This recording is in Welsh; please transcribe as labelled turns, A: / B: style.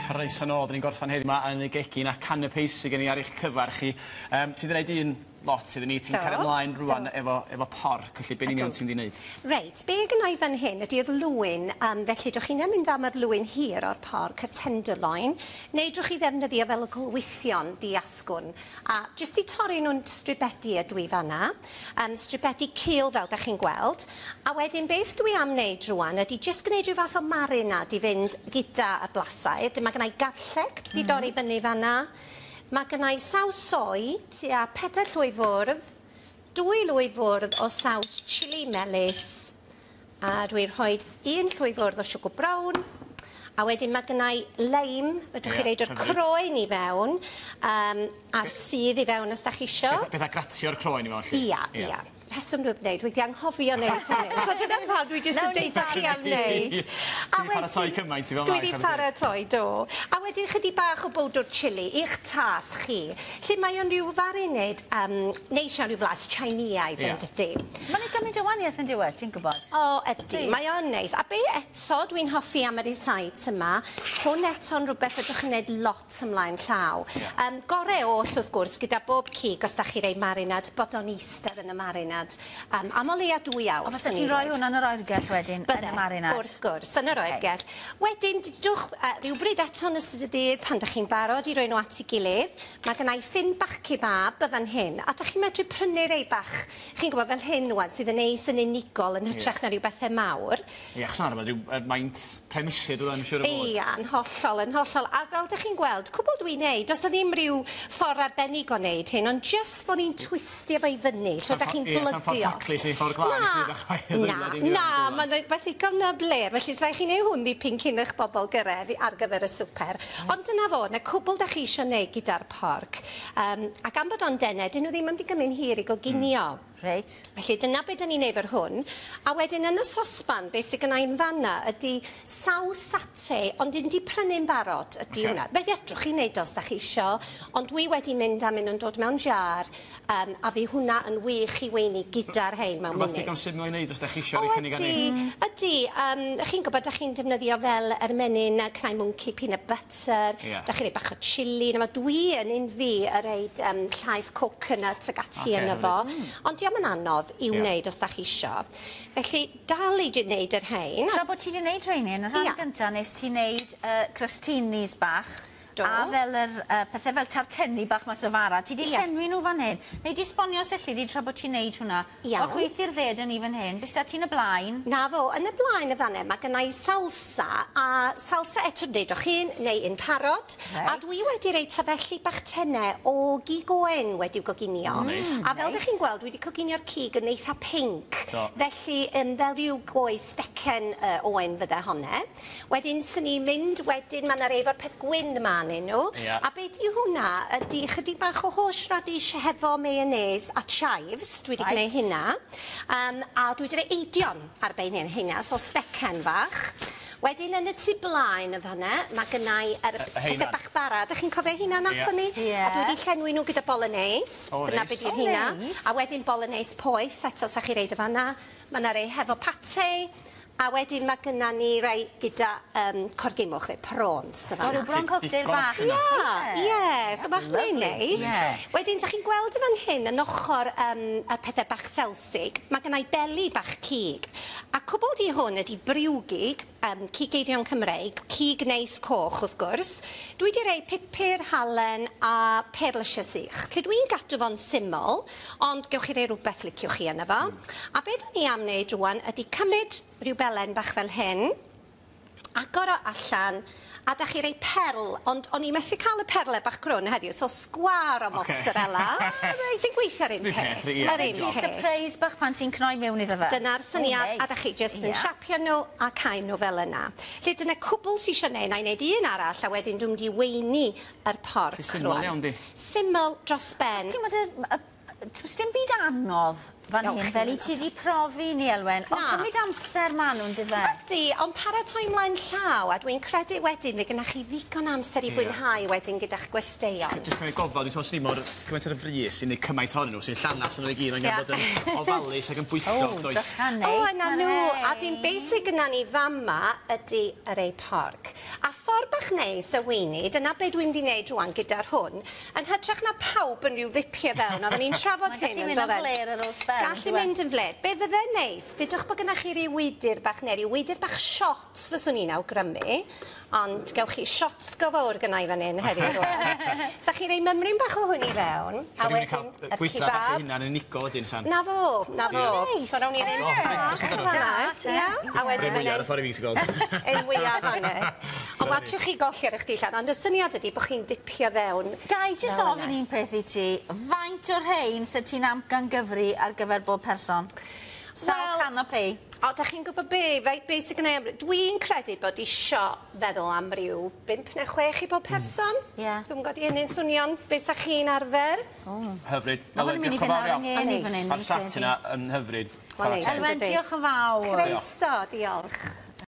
A: Croeso nôl, 'dyn ni'n gorffan heddiw 'ma yn y gegin a canapes sy gen i ar eich cyfar chi. Ti 'di neud un lot iddyn ni, ti'n cario mlaen rŵan efo efo porc, felly be' yn union ti'n mynd i neud?
B: Reit, be' gynna i fan hyn ydi'r lwyn, yym felly 'dych chi'n mynd am yr lwyn hir o'r porc, y tenderloin, neu 'drwch chi ddefnyddio fel y glwythion di-asgwrn. A jyst 'di torri nhw'n stribedi ydw i fan'na. Yym stribedi cul fel 'dach chi'n gweld. A wedyn beth dwi am wneud rŵan ydi jyst gneud rhyw fath o marinad i fynd gyda y blasau. Ydyn ma' gynna i garlleg 'di dorri fyny fan'na. Ma' gynna i saws soy tua pedair llwy fwrdd, dwy lwy fwrdd o saws chili melys, a dwi'n rhoid un llwy fwrdd o siwgr brown, a wedyn ma' gynna i leim, fedrwch chi roid yr croen i fewn, yym a'r sudd i fewn os 'dach chi isio.
A: Petha gratio'r croen i mewn 'lly?
B: Ia, ia. Rheswm dwi 'eb neud, dwi 'di anghofio neud hynny. So dyna pam dwi jyst yn deutha chi am neud.
A: A wedyn... Ti 'di paratoi cymaint i fel 'na.
B: Dwi 'di paratoi, do. A wedyn chydig bach o bowdwr chili i'ch tas chi. 'Lly mae o'n ryw farinade yym neis iawn, ryw flas Tsieineaidd yndydi?
C: Ma'n neud gymaint o wanieth on'd yw e, ti'n gwbod?
B: O ydi, mae o yn neis. A be' eto dwi'n hoffi am y rysáit yma, hwn eto'n rwbeth fedrwch chi neud lot ymlaen llaw. Yym gore oll wrth gwrs gyda bob cig os 'dach chi rei marinad, bod o'n eistedd yn y marinad yym am o leia dwy awr
C: O fysa ti'n rhoi hwnna yn yr oergell wedyn yn y marinad?
B: Bydde, wrth gwrs, yn yr oergell. Wedyn dwch yy rywbryd eto yn ystod y dydd pan 'dach chi'n barod i roi nhw at 'i gilydd, ma' gynna i ffyn bach kebab y fan hyn, a 'dach chi'n medru prynu rei bach, chi'n gwbod fel hyn ŵan, sydd yn neis yn unigol yn hytrach na ryw bethe mawr.
A: Ie, achos ma' 'na ryw yy maint premisu dydan, siŵr o fod.
B: Ia, yn hollol, yn hollol. A fel 'dych chi'n gweld, cwbl dwi'n neud, does 'na ddim ryw ffordd arbennig o neud hyn, ond jyst bo' ni'n twistio fo i fyny, lle 'dach chi'n blygu o.
A: Ie, sa'm ffordd taclus neu ffordd glân i chdi chwaith.
B: Na, na, ma'n rwbeth ddigon blêr, felly sa raid chi neud hwn ddipyn cyn i'ch bobl gyrredd ar gyfer y swper. Ond dyna fo, 'na cwbl 'dach chi isio neud gyda'r porc. Yym, ac am bod o'n dene, 'dyn nhw ddim yn mynd i gymryd hir i goginio.
C: Reit.
B: Felly dyna be' 'dan ni'n neud efo'r hwn. A wedyn yn y sosban be' sy gynna i'n fan 'na ydi saws satê ond un 'di prynu'n barod ydi hwnna. Fe fedrwch chi neud o os 'dach chi isio ond dwi wedi mynd am un yn dod mewn jar yym a fu hwnna yn wych i weini gyda'r rhein mewn munud.
A: Rwbath digon syml i neud os 'dach chi isio roi cynnig arni.
B: O ydi, ydi. Yym chi'n gwbod 'dach chi'n defnyddio fel yr menyn yy cnau mwnci peanut butter. Ie. 'Dach chi roi bach o chilli yno fo. Dwi yn un fi y reid yym llaeth coconut ag ati yno fo. Ond dio'm yn anodd i'w wneud os 'dach chi isio. Felly dal i neud yr rhein.
C: Tra bod ti 'di neud rheini yn y rhan gynta nes ti neud yy crostinis bach.
B: Do.
C: A fel yr yy pethe fel tartenni bach mas o fara. Ti 'di llenwi nhw fan hyn. Nei di esbonio os elli di tra bod ti'n neud hwnna?
B: Iawn.
C: O chwith i'r dde 'da ni fan hyn. Be' sy 'da ti yn y blaen?
B: 'Na fo, yn y blaen yn fan 'ne ma' gynna i salsa, a salsa eto neud o'ch hun neu un parod.
C: Reit.
B: A dwi wedi roi tafelli bach tene o gig oen wedi'w goginio.
A: O neis.
B: A fel 'dych chi'n gweld dwi 'di coginio'r cig yn eitha pinc.
A: Do.
B: Felly yym fel ryw goes stecen yy oen fydde honne. Wedyn swn i'n mynd wedyn ma' 'na rei efo'r peth gwyn 'ma arnyn nhw.
A: Ia.
B: A be' 'di hwnna ydi chydig bach o horseradish hefo mayonnaise a chives dwi 'di gneud hynna. Yym a dwi 'di roi eidion ar ben hyn heina so stecen fach. Wedyn yn y tu blaen yn fan 'na ma' gynnai yr pethe bach bara. 'Dych chi'n cofio heina nathon ni?
C: Ie.
B: A dwi 'di llenwi nhw gyda bolognese.
A: O neis.
B: Dyna be' 'di rheina. A wedyn bolognese poeth eto sa chi roid o fan 'na. Ma' 'na rei hefo pate a wedyn ma' gynna ni rei gyda yym corgimwch neu prawns yn fan 'na.
C: O ryw bron cocktail bach.
B: Ia ie so ma' hynny'n neis.
C: Ie.
B: Wedyn 'dach chi'n gweld yn fan hyn yn ochor yym y pethe bach selsig ma' gynna i beli bach cig a cwbl 'di hwn ydi briwgig yym cig eidion Cymreig, cig neis coch wrth gwrs. Dwi 'di roi pupur, halen a perlysie sych. 'Lly dwi'n gadw fo'n syml ond gewch chi roi rwbeth liciwch chi yno fo. A be' 'dan ni am neud rŵan ydi cymryd rhyw belen bach fel hyn, agor o allan, a 'dach chi roi perl, ond o'n i methu ca'l y perle bach crwn heddiw, so sgwâr o mozzarella. Sy'n gweithio'r un peth. Yr un peth.
C: Surprise bach pan ti'n cnoi mewn iddo fe.
B: Dyna'r syniad, a 'dach chi jyst yn siapio nhw a cau nhw fel yna. 'Lly dyna cwbl sy isio neud, 'nai neud un arall a wedyn dwi'n mynd i weini yr porc rŵan.
A: Syml iawn 'di?
B: Syml dros ben.
C: Ti'n bod y y... Sdim byd anodd. Fan hyn, fel i ti 'di profi ni, Elwen. Ond cymryd amser ma' nhw'n dyfe?
B: Ydi, ond paratoi mlaen llaw, a dwi'n credu wedyn fe gynnach chi ddigon amser i fwynhau wedyn gyda'ch gwesteion.
A: Jyst cymryd gofal, dwi'n sôn mor cymaint ar y frys i wneud cymaint ohonyn nhw, sy'n llanast yn y gyd, angen bod yn ofalus ac yn bwyllog, does?
C: O,
B: O, yna nhw. A dim basic yna ni fama ydy yr ei porc. A ffordd bach neis y weini, dyna be dwi'n mynd i wneud rwan gyda'r hwn, yn hytrach na pawb yn rhyw ddipio fewn, oedden ni'n trafod
C: Mae'n
B: hyn
C: gallu
B: yn
C: mynd yn
B: doedden?
C: flêr ar ôl sbel,
B: Gallu
C: yndyw e?
B: mynd yn flêr. Be fydde neis, dudwch bod gynnach chi ryw wydyr bach neu ryw wydyr bach shots fyswn i'n awgrymu, ond gewch chi shots go fawr gynna i fan hyn heddiw rwan. Sa chi rei mymryn bach o hwn i fewn, a
A: Rhywun yn cael
B: wedyn y
A: gwydra bach ei
B: kebab.
A: hunan yn unigol wedyn, San.
B: Na fo, na fo.
C: Neis.
B: So rawn ni ddim
A: O, hyfryd,
B: bach
A: jyst yn
B: fan'na,
C: dod.
B: ia? A wedyn
A: Rhaid
B: fan
A: mwyaf ar y
B: hyn,
A: ffordd i fi sy'n gweld.
B: ein mwyaf fan'na. Ond watsiwch chi golli ar eich dillad, ond y syniad ydi bod chi'n dipio fewn.
C: Ga i jyst
B: fel
C: ofyn
B: yna.
C: un peth i ti. Faint o'r rhein sy ti'n amcangyfri ar gyfer bob person? Sawl canopy?
B: O, da chi'n gwybod be, be sydd gennau Dwi'n credu bod isio feddwl am ryw 5 neu 6 i bob person.
C: Ie.
B: Dwi'n gwybod i hynny'n swnio'n be sa chi'n arfer.
A: Hyfryd.
C: Ma' hwn yn mynd i
A: diolch yn
C: fynd
A: fawr
C: ar
A: iawn.
C: yng ngên i fan hyn.
A: Ma'r
C: fi'n
A: sat
C: credu.
A: yna yn hyfryd.
B: Ma'n neis.
C: Elwen,
B: Yndydi?
C: diolch yn fawr.
B: Croeso, diolch.